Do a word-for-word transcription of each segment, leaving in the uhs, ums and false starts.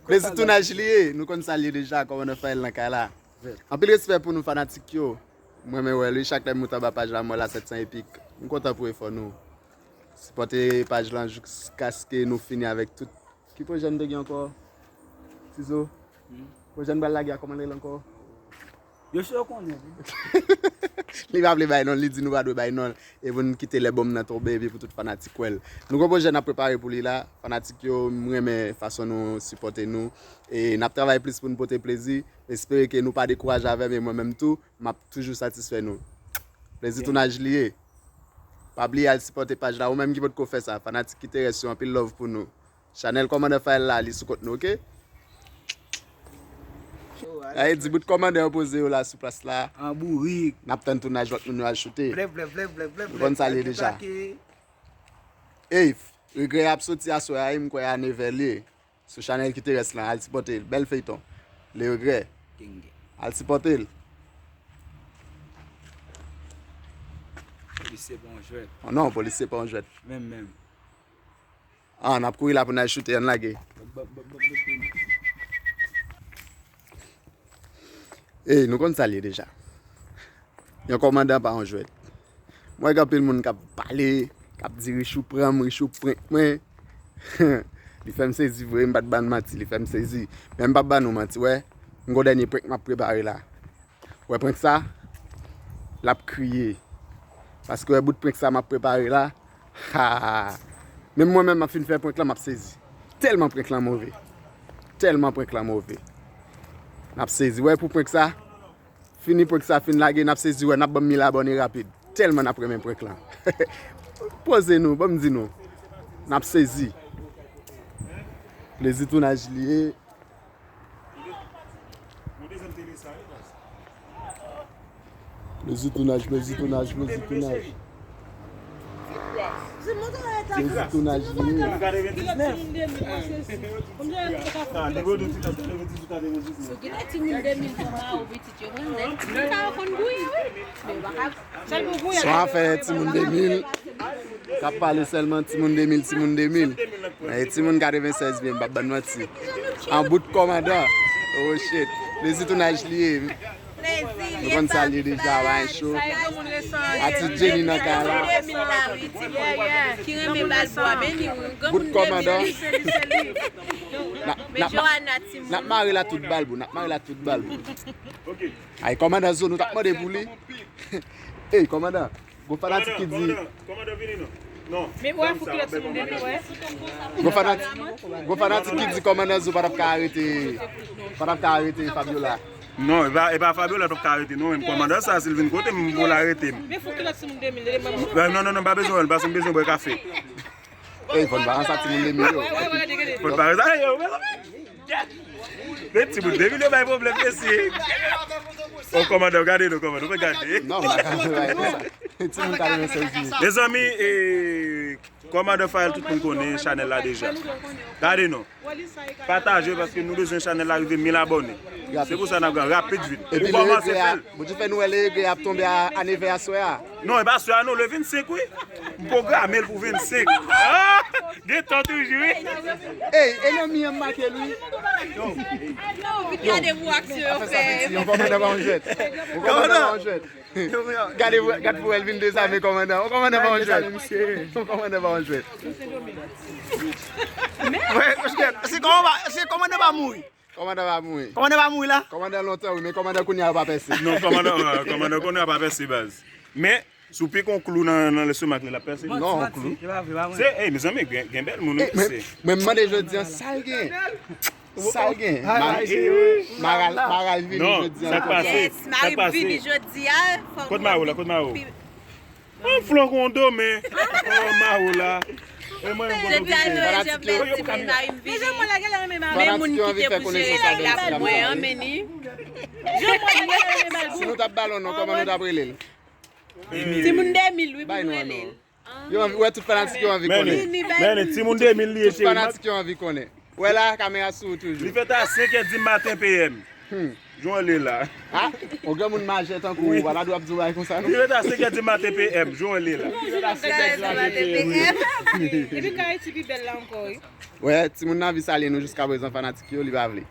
Plezi tounaj li ye, nou konn sa l ye deja, kòmandan Fael nan kay la. Anpil respè pou nou fanatik yo. Mwen men wè li, chak lè m moute anba paj la, m wè la sèt san epik. M kontan pou efò nou. Sipòte paj lan jiskaske nou fini avèk tout. Ki pwojè n te gen ankò? Tizo? Pwojè n pral lage a, kòman l rele ankò? Yo cho konnen wi. Li pa vle bay non, li di nou pa dwe bay non. E pou n kite lè bonm nan tonbe epi pou tout fanatik wè l. Nou gon pwojè n ap prepare pou li la. Fanatik yo, m renmen fason nou sipòte nou. E n ap travay plis pou n pote plezi. M espere ke nou pa dekouraje avè m e mwen menm tou, m ap toujou satisfè nou. Plezi tounaj li ye. Pa bliye al sipòte paj la. Ou menm ki potko fè sa, fanatik ki te rès yo, anpil love pou nou. Chanèl kòmandan Fael la, li sou kont nou, oke? Ay, di bout kòmandan yo poze yo la sou plas la. An bourik. N ap tann tounaj lòt moun yo al choute. Vlè, vlè, vlè, vlè, vlè. Nou konn sa l ye deja. Ey, regrè ap soti aswè a, wi, m kwè a nevè l ye. Sou chanèl ki te rès lan, al sipòte l. Bèl feyton. Le regrè. Al sipòte l. Polisye pa yon jwèt. Oh non, polisye pa yon jwèt. Menm, menm. Ah, n ap kouri la pou n al choute, ann lage. Ey, nou konn sa l ye deja. Yon kòmandan pa yon jwèt. M wè gen anpil moun k ap pale, k ap di Richou pran m, Richou prank mwen. Li fè m sezi vre, m pa t ba n manti, li fè m sezi. Men m p ap ba nou manti, wè. M gon dènye prank m ap prepare la. Wè prank sa, l ap kriye. Paske wè bout prank sa m ap prepare la, ha! Menm mwen menm m ap fin fè prank lan, m ap sezi. Tèlman prank lan move. Tèlman prank lan move. M ap sezi. Wè pou prank sa, fini prank sa, fin lage, n ap sezi, wè, n ap ban m mil abòne rapid. Tèlman n ap renmen prank lan. Poze nou, ban m di nou. N ap sezi. Plezi tounaj li ye. Plezi tounaj, plezi tounaj, plezi tounaj. Plezi tounaj li ye. Se yon afè timoun de mil. K ap pale sèlman timoun de mil, timoun de mil. Men timoun katrevennsèz byen, m p ap ban n manti. An bout kòmandan. Oh shit. Plezi tounaj li ye. Nou konn sa l ye deja, pa gen cho. Atis Jenny nan kay la. Bout kòmandan. N ap, n ap, n ap mare la tout bal, bro. N ap mare la tout bal, bro. Ay, kòmandan Zo, nou t ap mande pou li. Ey, kòmandan, gon fanatik ki di. Kòmandan, kòmandan, vini non. Non. Men wè, fou kilòt timoun de mil, wè. Gon fanatik, gon fanatik ki di kòmandan Zo pa t ap ka arete, pa t ap ka arete Fabiola. Non, e pa, e pa Fabiola t ap ka arete, non, men kòmandan sa, si l vin kote m, pou l arete m. Men fou kilòt timoun de mil, de mil. Non, non, non, non, pa bezwen wè l, paske m bezwen bwè kafe. Ey, fò n pa ranse ak timoun de mil yo. Fò n pa ranse, ey, yo, mezanmi. Men timoun de mil yo bay pwoblèm, mesye. O kòmandan, gade nou kòmandan, gade. Non, m pa ka bay konsa. Timoun katrevennsèz byen. Mezanmi, e, kòmandan Fael, tout moun konnen chanèl la deja. Gade non. Pataje paske nou bezwen chanèl la rive mil abòne. Se pou sa n ap gen rapid vit. Epi le regrè a, Bondye fè nou wè le regrè ap tonbe a, a nevè aswè a. Non, e pa aswè a non, le vennsenk wi. M pwograme l pou vennsenk. Ah! Gen tan toujou wi. Ey, enemi an make l wi. Yo. Gade pou aksyon yo fè. Yon kòmandan pa yon jwèt. Yon kòmandan pa yon jwèt. Gade pou, gade pou Elvin dezame kòmandan. Yon kòmandan pa yon jwèt. Yon kòmandan pa yon jwèt. Wè, se kòmandan pa, se kòmandan pa mouri. Kòmandan pa mouri. Kòmandan pa mouri la? Kòmandan lontan wi, men kòmandan kounye a pa pèse. Non, kòmandan, kòmandan kounye a pa pèse baz. Men, si w pike yon klou nan, nan lestomak li, l ap pèse. Non, yon klou. Se, ey, mezanmi, gen, gen bèl moun wi, mesye. Mwen, mwen mande jodi a, sa l gen? Sa l gen? Maral, maral vini jodi a. Non, sa k pase? Yes, Maral vini jodi a. Kot Maral la? Kot Maral? An flank on do men. Oh, Mawo la. E mwen menm kote w kite. Fanatik yo. Men moun ki te pou jere la, la pou mwen an, men ni. Si nou t ap ba l yon non, kòman nou t ap rele l? Timoun de mil wi pou nou rele l. Yo anvi, wè tout fanatik yo anvi konnen. Men ni, timoun de mil li ye cheri. Tout fanatik yo anvi konnen. Wè la, kamera sou ou toujou. Li fèt a senk è di maten P M. Hmm. Jan w ye la. Ah, yon granmoun majè tankou ou, pa ta dwe ap di yon bagay konsa non. Li fèt a senk è di maten P M, jan w ye la. Li fèt a senk è di maten P M. Epi kay Ayiti pi bèl la ankò wi. Wè, timoun nan anvi salye nou jiskaprezan, fanatik yo, li pa vle.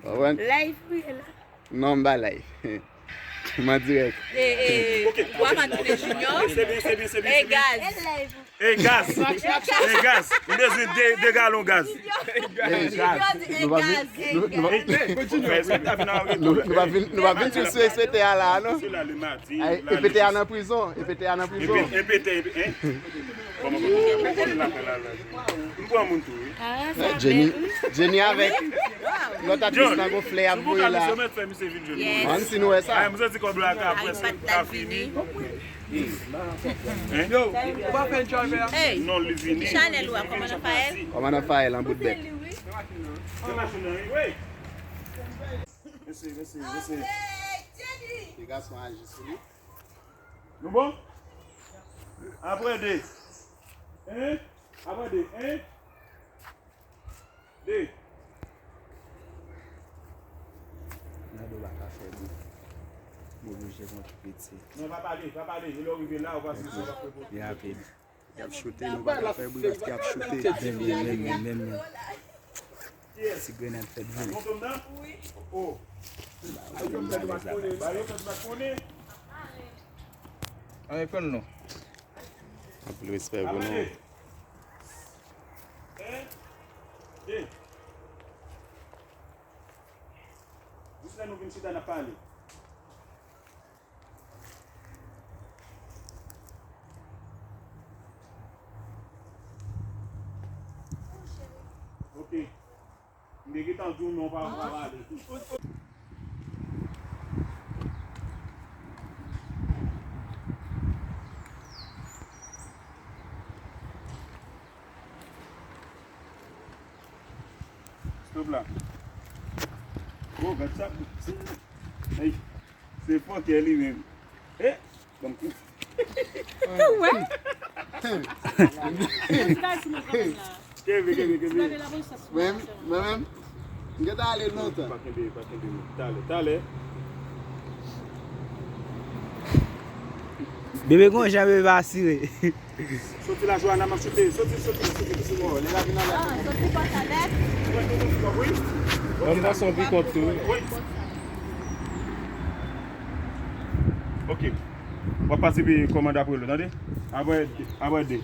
Konprann? Live wi la. Non, m pa live. M an dirèk. E, e, Bois Matoune Junior. Se byen, se byen, se byen, se byen. E gaz. E gaz. E gaz. M bezwen de, de galon gaz. E gaz. Nou pa vin, nou, nou, nou, nou pa vin, nou pa vin sou, sou E P T A la, non? Ay, E P T A nan prizon. E P T A nan prizon. E P T A, hein? Kòman, kòman, kòman, kòman lapè la, la? M pran moun tou, wi. Ah, sa Jenny, bèl, wi. Jenny avèk lòt atis nan gon flè ap voye la. Ann si nou wè sa. Ay, m santi kòb la ka prèske ka fini. Hein? Yo, ou pa fè enjoy, frè? Hey, non, li vini. Chanèl ou a, kòmandan Fael? Kòmandan Fael, an bout bèt. Se machin nan, wi. Mesye, mesye, mesye. Ti gason aji sou li. Nou bon? Apre de. En. Apre de. En. De. Nado pa ka fè bri. Mwen oblije pran pi piti. Non, pa pale, pa pale. E lè w rive la, ou va sou sa w ap repoze. Li rapid. Y ap choute, nou pa ka fè bri paske y ap choute. Men, men, men, men, men, men. Ti grenad fèt vini. Anpil respè pou nou. Jis lè nou vin chita, n ap pale. Ok. M te gentan di w non pa, pa pale. Stop la. Oh, gad sa. Hey, se fòkè li menm. Eh, ban m kou. Ou wè? Kenbe, kenbe, kenbe. Mwen, mwen menm, m gentan ale lontan. Pa kenbe, pa kenbe, non. Talè, talè. Bebe gon jan bebe pa asire. Soti la, Johanna, m ap choute. Soti, soti, soti, soti. Oh, lè la vin anlè. Ah, soti pòt la nèt. Wi. Ban m pase yon pikòp tou. Wi. Ok. W ap pase pi kòmandan apre l, tande? Apre, apre de.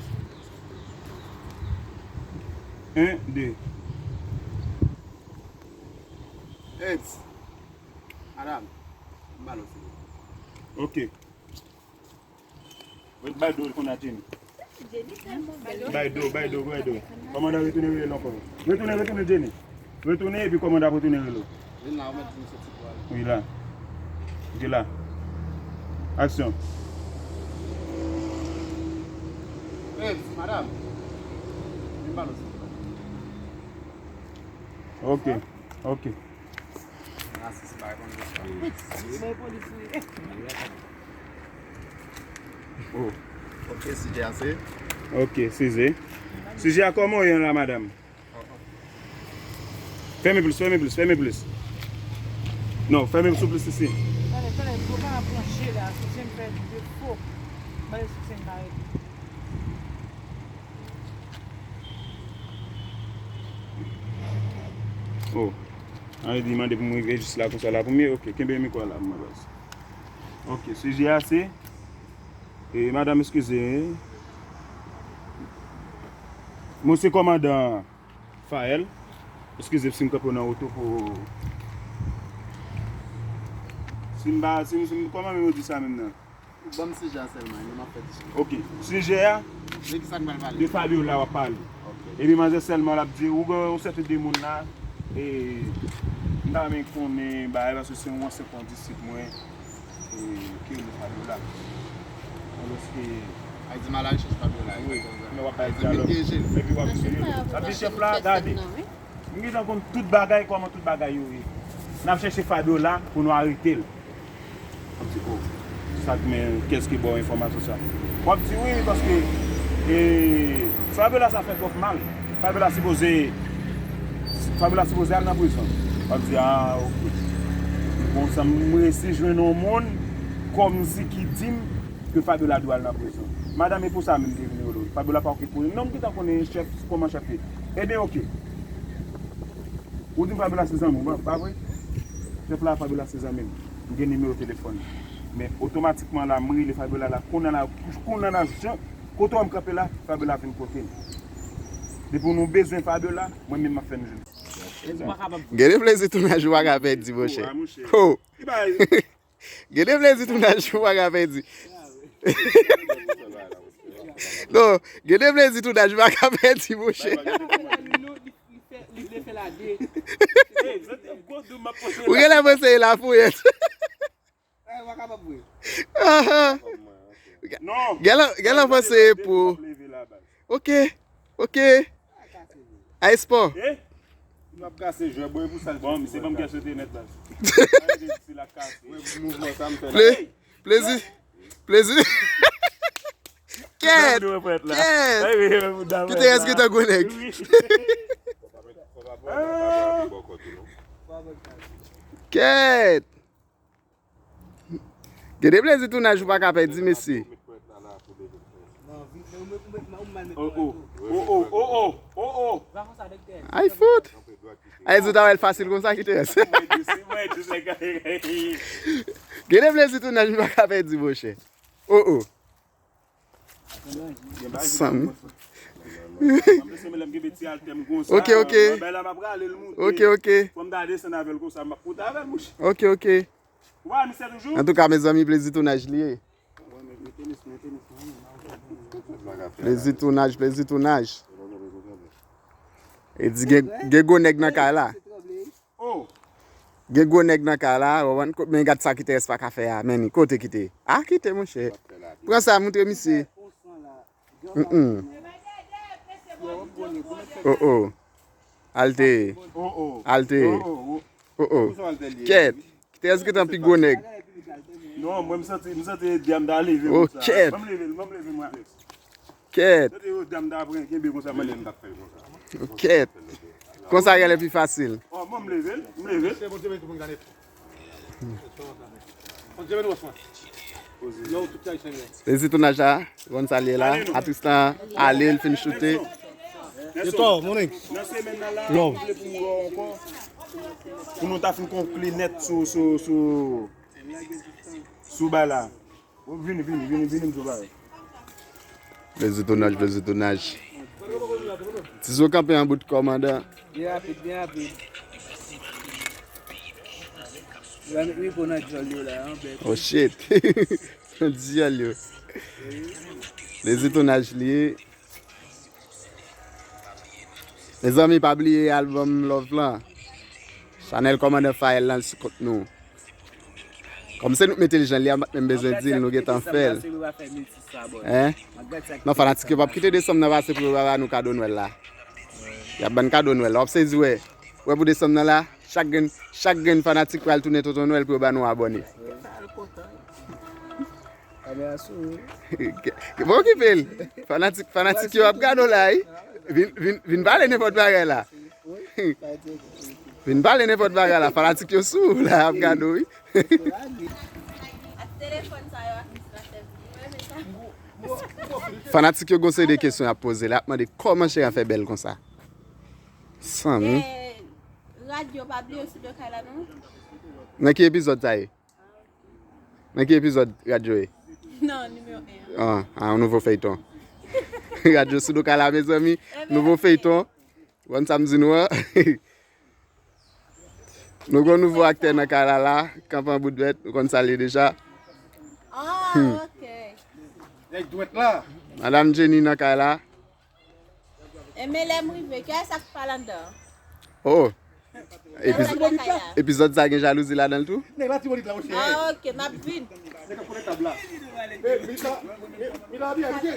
En, de. Eds. Madanm, m ba l yon seri. Ok. Ret bay do l konn a Jenny. Bay do, bay do, bay do. Kòmandan retounen rele l ankò. Retounen, retounen Jenny. Retounen epi kòmandan ap retounen rele w. Vin la, ou mèt di m soti pou ale. Wi la. Di la. Aksyon. Hey, madanm. Vin ba l yon seri. Ok, ok. Rasis pa reponn konsa. Bon polis wi. Oh. Ok, sijè a se? Ok, sijè. Sijè a kòman w ye la, madanm? Fèmen plis, fèmen plis, fèmen plis. Non, fèmen sou plis isi. Tande, tande, gwo pa pran je la, soutyen m fè defo. Ba yo soutyen m parèt. Oh. Ann di mande pou m rive jis la konsa la pou m ye. Ok, kenbe mikwo a la pou mwen baz. Ok, sijè a se, e, madanm, eskize. Mwen se kòmandan Fael. Eskize si m kanpe w nan woto pou, si m pa, si m, si m, kòman menm yo di sa menm nan? Ban m sijè a sèlman, epi m ap fè ti chita. Ok. Sijè a, de ki sa n pral pale? De Fabiola w ap pale. Ok. Epi manzè sèlman l ap di, ou gen yon sèten de moun la, e, m ta renmen konnen bagay, paske se yon ansyen kondisip mwen, e, ki rele Fabiola. Alòske, ay di m al al chèche Fabiola, wi, konsa. Men w ap bay dyalòg. Epi w ap di, w ap di chèf la, gade. M gentan konn tout bagay, kòman tout bagay yo ye. N ap chèche Fabiola pou nou arete l. M di, oh, sa k men, kiyès ki ba w enfòmasyon sa? W ap di wi, paske, e, Fabiola sa fè twòp mal. Fabiola sipoze, Fabiola sipoze al nan prizon. W ap di, ah, ok. Bon, sa m resi jwenn yon moun, kòmsi ki di m ke Fabiola dwe al nan prizon. Madanm, e pou sa menm m te vin rele w. Fabiola pa okipe w. Non, m gentan konnen chèf, kòman chèf ye. Ebyen, oke. Ou di m Fabiola se zanmi w, pa, pa vre? Chèf la, Fabiola se zanmi m. M gen nimewo telefòn li. Men otomatikman la, m rele Fabiola la, kounye a la, kounye a la, jan, kote w wè m kanpe la, Fabiola vin kote m. Depi nou bezwen Fabiola, mwen menm m ap fè nou jwenn. Gade plezi tounaj ou pa ka pèdi, monchè. Ho! Gade plezi tounaj ou pa ka pèdi. Non, gade plezi tounaj ou pa ka pèdi, monchè. Ou genlè panse e lafouyèt. Ahan. Genlè, genlè panse e pou. Ok, ok. A espò. M ap kase jwè, bon, e pou sa l bon, se bon, m kè sote nèt la. Arete di se la kase. Wè mouvman sa m fè la. Ple-, plezi, plezi. Kèt, kèt. Kite rès ki tan gwo nèg. Kèt. Gade plezi tounaj ou pa ka pèdi, mesye. Oh, oh, oh, oh, oh, oh, oh. Ay, fout. Ay, zot a wè l fasil konsa, kite rès. Gade plezi tounaj ou pa ka pèdi, monchè. Oh, oh. Sanm. Ok, ok. Ok, ok. Ok, ok. Antouka, mezanmi, plezi tounaj li ye. Plezi tounaj, plezi tounaj. E di gen, gen gwo nèg nan kay la. Gen gwo nèg nan kay la, w konprann, men gad sa Kiterès pa ka fè a, men ni kote Kite. Ah, Kite, monchè. Pran sa, montre misye. Mm, mm. Oh, oh. Alte. Alte. Oh, oh. Kèt. Kiterès gentan pi gwo nèg. Non, mwen, m santi, m santi dam ta leve konsa. Oh, kèt. Ban m leve l, ban m leve l, mwen, Alex. Kèt. Kèt. Konsa genlè pi fasil. Oh, mwen, m leve l, m leve l. Plezi tounaj la, ou konn sa l ye la. Atris lan ale, l fin choute. Nan semèn nan la, m vle pou m wè w ankò. Pou nou ta fin konkli nèt sou, sou, sou, sou bagay la. Vini, vini, vini, vini, m di w bagay. Plezi tounaj, plezi tounaj. Ti zo kanpe an bout kòmandan. Byen rapid, byen rapid. Yo va met ripo nan djòl yo la, an bèk. Oh shit. Djòl yo. Plezi tounaj li ye. Mezanmi, pa bliye album Love lan. Chanèl Kòmandan Fael lan sou kont nou. Kòm se nou k mete l jan l ye a, m pa t menm bezwen di l, nou gentan fè l. Hein? Non, fanatik yo p ap kite desanm nan pase pou yo pa ba nou kado Nwèl la. Y ap ban n kado Nwèl la. W ap sezi wè. Wè pou desanm nan la, chak grenn, chak grenn fanatik pral tounen tonton Nwèl pou yo ba nou abòne. Kamera sou ou. Bon, okipe l. Fanatik, fanatik yo ap gade w la, wi. Vin, vin, vin pale nenpòt bagay la. Vin pale nenpòt bagay la. Fanatik yo sou ou la, ap gade w, wi. Fanatik yo gon seri de kesyon y ap poze la, y ap mande kòman Cheran fè bèl konsa. Sanmi. Radyo, pa bliye sou do kay la, non? Nan ki epizòd sa ye? Nan ki epizòd radyo ye? Nan nimewo en an. Ah, ah, yon nouvo feyton. Radyo sou do kay la, mezanmi. Nouvo feyton. Bon, sa m di nou an. Nou gon nouvo aktè nan kay la la, kanpe an bout vèt, nou konn sa l ye deja. Ah, ok. Nèg dwèt la. Madanm Jenny nan kay la. Enben lè m rive, kiyès k pral anndan? Oh. Epizòd sa gen jalouzi ladan l tou? Nèg la ti bòlit la, monchè. Ah, ok, m ap vin. Nèg ap konnen tab la. Eh, Mita, Mita, Mita, Mita.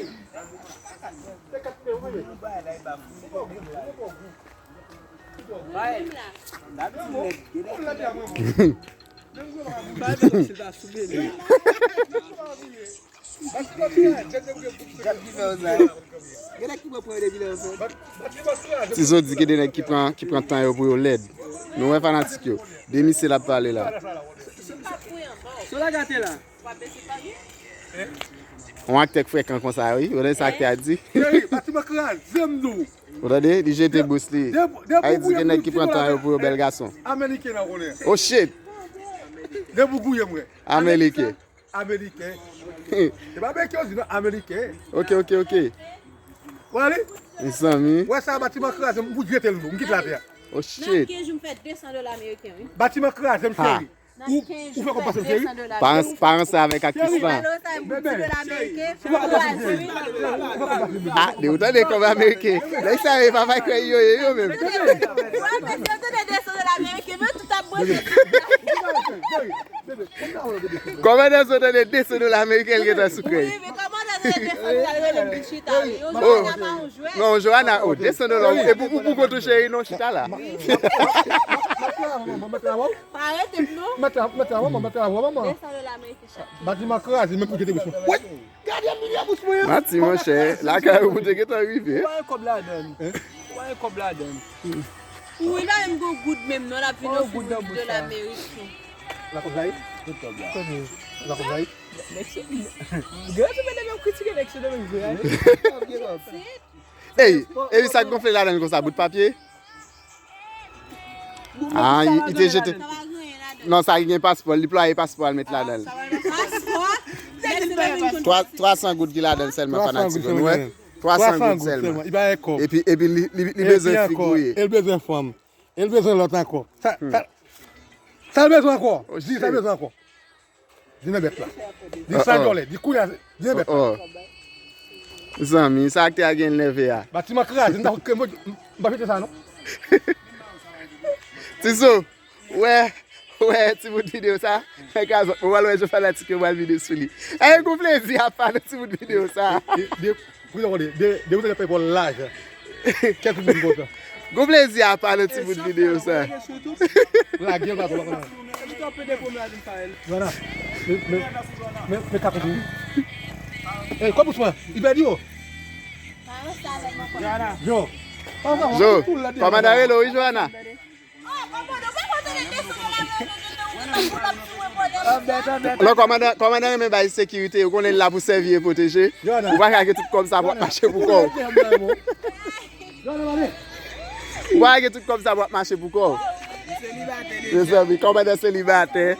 Ti zo di gen de nèg ki pran, ki pran tan yo pou yo lèd. Nou wè fanatik yo. De misye l ap pale la. Sou la gate la. Yon aktè k frekan konsa, wi. Ou tande sa aktè a di? Cheri, batiman kraze m di w. Ou tande? Li jete bous li. Depi, depi Ayiti gen nèg ki pran tan yo pou yo bèl gason. Ameriken nan konnen. Oh shit! Depi gouye mwen. Ameriken. Ameriken. Se pa Ameriken, yo di non, Ameriken. Ok, ok, ok. Wè li? Mezanmi. Wè sa, batiman kraze m pou jete l, m kite l atè. Oh shit. Nan kenz jou, m fè de san dola ameriken, wi. Batiman kraze m, cheri. Ou, ou fè kòb pase m, cheri. Paran, paran sa avèk aktris lan. Ah, de ou tande kòb ameriken. Nèg sa yo pa bay kwè yo ye yo menm. Kòmandan sot tande de san dola ameriken, l gentan sou kwè. Non, Joana, oh, de san dola. E pou, pou, pou kontou cheri, non, chita la. Pa rete, non. Mèt la, mèt la, manman, mèt la, manman. Batiman kraze, menm pou jete bous mwen. Woy! Gade milye bous mwen an. Mati, monchè, lakay ou te gentan rive. Ou pa gen kòb ladann. Ou pa gen kòb ladann. Ou wi, pa menm gon goud menm non, l ap vin ofri w dola ameriken. Lakòb la ye? Tout kòb la. Lakòb la ye? Nèg se, gen ti mèt menm kritike nèg se de menm vre. Ey, epi sa k gonfle ladann konsa, bout papye? Ah, li, li te jete. Non, sa ki gen paspò, li plwaye paspò al met ladan l. Twa, twa san goud ki ladan l sèlman, fanatik yo, nou wè. Twa san goud sèlman. Epi, epi li, li, li bezwen figouye. E l bezwen fanm. E l bezwen lòt ankò. Sa, sa, sa l bezwen ankò. Di sa l bezwen ankò. Di nan bèt la. Di sa dòlè. Di kounye a. Di nan bèt la. Zanmi, sa aktè a gen nève a. Batiman kraze, m ta fout kreye, m pa fete sa non. Tizo, wè, wè, ti bout videyo sa. Mwen ka zòt, mwen wè jò fanatik yo pral vide sou li. E gon plezi a pa nan ti bout videyo sa. Pou yo konde, de, de ou te pè pou lajan. Kèk moun kontan. Gon plezi a pa nan ti bout videyo sa. Lage l pa twò kontan. Joana, men, men, men, men kapot ou. E, kòb ou swen? Li pèdi yo. Jo. Jo, kòmandan rele w, wi, Joana. Lò kòmandan, kòmandan renmen bay sekirite, yo konnen l la pou sèvi e pwoteje. Ou pa ka gen tout kòb sa pou ap mache pou kò w. Ou pa ka gen tout kòb sa pou ap mache pou kò w. Mezanmi, kòmandan selibatè.